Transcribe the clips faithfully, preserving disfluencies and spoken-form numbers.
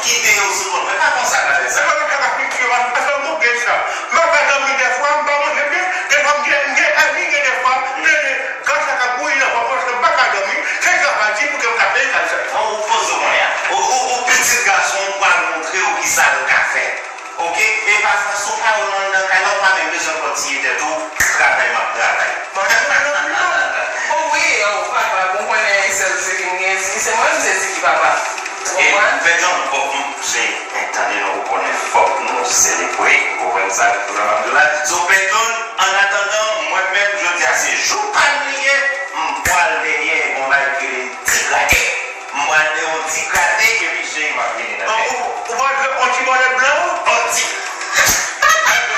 Kite yo sou kont mwen, pa konsa, Kalèsa. Mwen pa ka kite yo, paske mwen gen sa. Mwen pa dòmi dèfwa, m pa manje byen, dèfwa m gen, m gen èni, gen dèfwa, men gaz la ka bouyi nan vant mwen, paske m pa ka dòmi, se travay ki pou ke m ka peye kay sa. Bon, ou poze w kounye a. Ou, ou, ou pitit gason, ou pral montre w kisa l ka fè. Oke? E pa sa, sou pawòl anndan kay la, ou pa menm bezwen kòtiye tèt ou, travay m ap travay. Mwen pa dòmi non. O wi, o papa, bon, konnen sèl Ziki m gen, Ziki se mwen, m se Ziki papa. Ou konprann? Fè John, fòk nou, se, tande non, ou konnen fòk nou selebre, ou konprann sa, sa m ap di w la. So, Pèton, annatandan, mwen menm, jodi a, se jou pa m li ye, m pral dèyè, yon bagay ki rele ti grate. M pral dèyè yon ti grate, epi cheri, m ap vini nan men. Ou, ou pral fè yon ti bòlèt blan? Yon ti, yon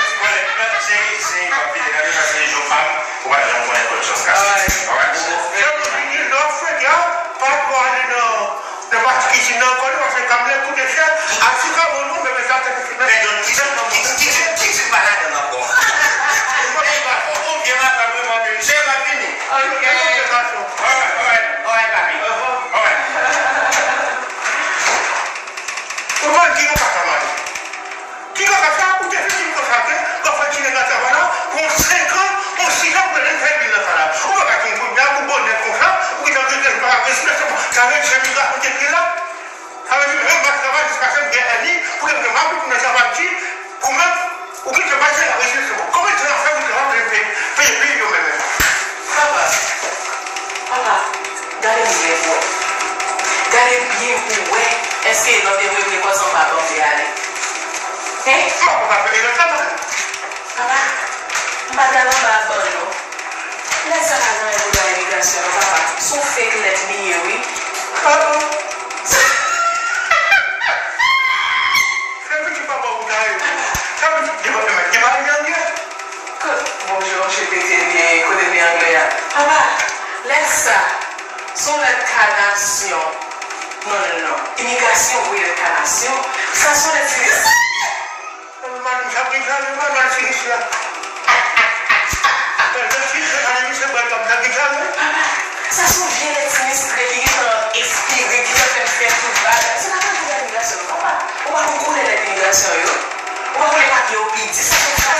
ti bòlèt blan, cheri, cheri, m ap vini nan men, paske jou pa m, ou pa janm konnen kote chans kache. Alright. Alright? Lè w vini, lè w fè, pa twò ale nan Nan pati kisin nan ankò, li pa fè kamlèt koute chè, a ti kabo nou, bebe sa te fè. Men Don, ki jan, ki, ki, ki, ki ti pa ladan ankò? Ou pa, ou, ou byen madanm, wi, mande, chè pa vini. Ok. Alright, alright, alright, papi. Alright. Ou pa di nou pa ka mande. Ki kaka sa, ou te fin di m konsa ke w ap fè ti nèg la travay la pou yon senk an, yon sis an, pou l fè bil nan sa la. Ou pa ka di m kounye a pou bonè konsa, ou gentan gen kèk bagay resi la, se bon, sa vle di se mirak ou te gen la. Sa vle di menm pa travay jiskaske m gen èni, pou ke m gen mabit nan travay di, ou menm, ou gentan pase la resi la, se bon. Konbyen tan ap fè pou travay pou peye, peye bil yo menm? Papa, papa, gade m byen pou wè. Gade m byen pou wè èske lòt e mwen vle kòz anba ban m te ale. Hen? Mwen pa ka fè erè sa, non. Papa, m pa t al anba ban, non. Lè sa pa gen anyen pou l nan imigrasyon, non, papa. Se yon fake lèt li ye, wi. Ah bon? Sa vle di papa ou ta ye. Sa vle di, gen pa, gen pa anyen anglè? Kot, bonjou, M P T, byen, kote li anglè a? Papa, lè sa, se yon lèt kanasyon. Non, non, non. Imigrasyon voye lèt kanasyon. Sa se yon lèt sinis. Madanm sa ki travay, madanm sinis la. Madanm sinis la, madanm sinis la, madanm sa ki travay. Papa, sa se yon vye lèt sinistre ki gentan ekspire, ki gentan fè tout bagay. Se pa nan imigrasyon, non, papa. Ou pa konn koulè lèt imigrasyon yo. Ou pa konnen papye yo pi di sa, sa.